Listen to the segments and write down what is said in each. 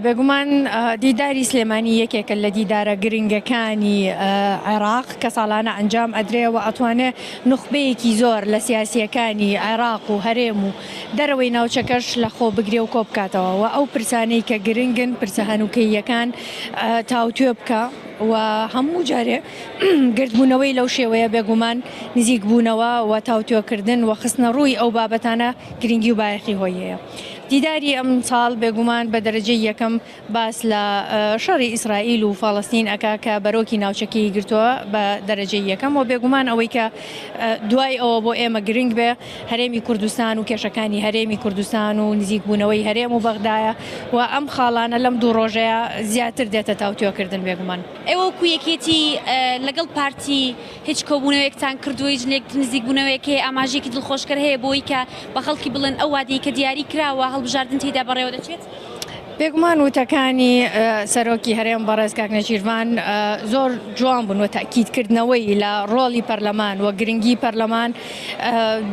بێگومان دیداری سلێمانی یەکێکە لە دیدارە گرنگەکانی عێراق کە ساڵانە ئەنجام ئەدرێ و ئەتوانێ نوخبەیەکی زۆر لە سیاسییەکانی عێراق و هەرێم و دەرەوەی ناوچەکەش لە خۆ بگرێ و کۆبکاتەوە و ئەو پرسانەی کە گرنگن پرسە هەنووکەییەکان تاوتوێ بکا و هەموو جارێ گردبوونەوەی لەو شێوەیە بێگومان نزیکبوونەوە و تاوتوێکردن و خستنەڕووی ئەو بابەتانە گرنگی و بایەخی هۆی هەیە. دیداری ئەمساڵ بێگومان بە دەرەجەی یەکەم باس لە شەڕی ئیسرائیل و فەڵەستین ئەکا کە بەرۆکی ناوچەکەی گرتووە بە دەرەجەی یەکەم و بێگومان ئەوەی کە دوای ئەوە بۆ ئێمە گرنگ بێ هەرێمی کوردستان و کێشەکانی هەرێمی کوردستان و نزیکبوونەوەی هەرێم و بەغدایە و ئەم خاڵانە لەم دوو ڕۆژەیە زیاتر دێتە تاوتوێکردن بێگومان. ئێوە وەکو یەکێتی لەگەڵ پارتی هیچ کۆبوونەوەیەکتان کردووە، هیچ لێک نزیکبوونەوەیەک هەیە، ئاماژەیەکی دڵخۆشکەر هەیە بۆی کە بە خەڵکی بڵێن ئەو وادەی کە دیاری کراوە هەڵبژاردن تێیدا بەڕێوە دەچێت؟ بێگومان وتەکانی سەرۆکی هەرێم بەڕێز کاک نێچیرڤان زۆر جوان بوون و تەئکیدکردنەوەی لە ڕۆڵی پەرلەمان و گرنگی پەرلەمان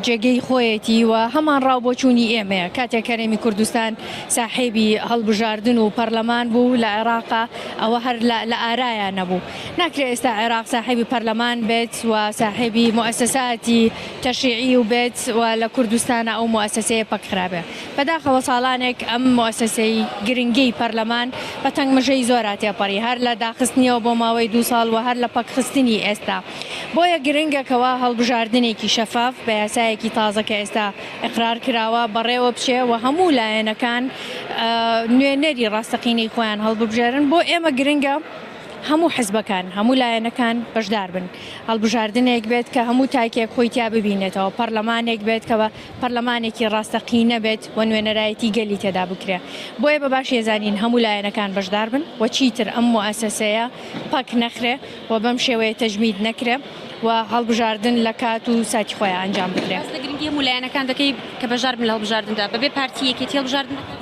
جێگەی خۆیەتی و هەمان ڕاو بۆچوونی ئێمەیە کاتێک هەرێمی کوردستان ساحێبی هەڵبژاردن و پەرلەمان بوو لە عێراقا ئەوە هەر لە ئارایا نەبوو. ناکرێ ئێستا عێراق ساحێبی پەرلەمان بێت و ساحێبی موئەسەساتی تەشریعی و بێت و لە کوردستانا ئەو موئەسەسەیە پەک خرابێ. بەداخەوە ساڵانێک ئەم موئەسەسەی گرنگەی پەرلەمان بە تەنگمژەی زۆرا تێپەڕی هەر لە داخستنیەوە بۆ ماوەی دوو ساڵ و هەر لە پەکخستنی ئێستا. بۆیە گرنگە کەوا هەڵبژاردنێکی شەفاف بە یاسایەکی تازە کە ئێستا ئیقرار کراوە بەڕێوە بچێ و هەموو لایەنەکان نوێنەری ڕاستەقینەی خۆیان هەڵببژێرن. بۆ ئێمە گرنگە هەموو حزبەکان، هەموو لایەنەکان بەشدار بن. هەڵبژاردنێک بێت کە هەموو تاکێک خۆی تیا ببینێتەوە، پەرلەمانێک بێت کە پەرلەمانێکی ڕاستەقینە بێت و نوێنەرایەتی گەلی تێدا بکرێ. بۆیە بە باشی ئەزانین هەموو لایەنەکان بەشدار بن و چیتر ئەم موئەسەسەیە پەک نەخرێ و بەم شێوەیە تەجمید نەکرێ و هەڵبژاردن لە کات و ساتی خۆیا ئەنجام بدرێ. باس لە گرنگی هەموو لایەنەکان دەکەی کە بەشدار بن لە هەڵبژاردندا، بەبێ پارتی یەکێتی هەڵبژاردن دەکات؟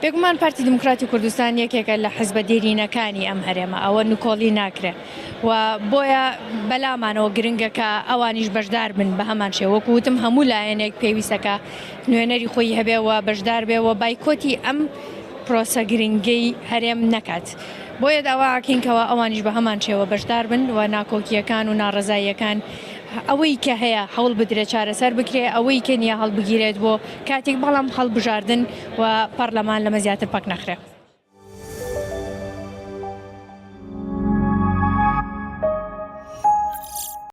بێگومان پارتی دیموکراتی کوردستان یەکێکە لە حزبە دێرینەکانی ئەم هەرێمە، ئەوە نکۆڵی ناکرێ و بۆیە بەلامانەوە گرنگە کە ئەوانیش بەشدار بن بە هەمان شێوە. وەکو وتم هەموو لایەنێک پێویستە کە نوێنەری خۆی هەبێ و بەشدار بێ و بایکۆتی ئەم پرۆسە گرنگەی هەرێم نەکات. بۆیە داوا ئەکەین کەوا ئەوانیش بە هەمان شێوە بەشدار بن و ناکۆکییەکان و ناڕەزاییەکان ئەوەی کە هەیە هەوڵ بدرێت چارەسەر بکرێ، ئەوەی کە نییە هەڵبگیرێت بۆ کاتێک، بەڵام هەڵبژاردن و پەڕلەمان لەمە زیاتر پەک نەخرێ.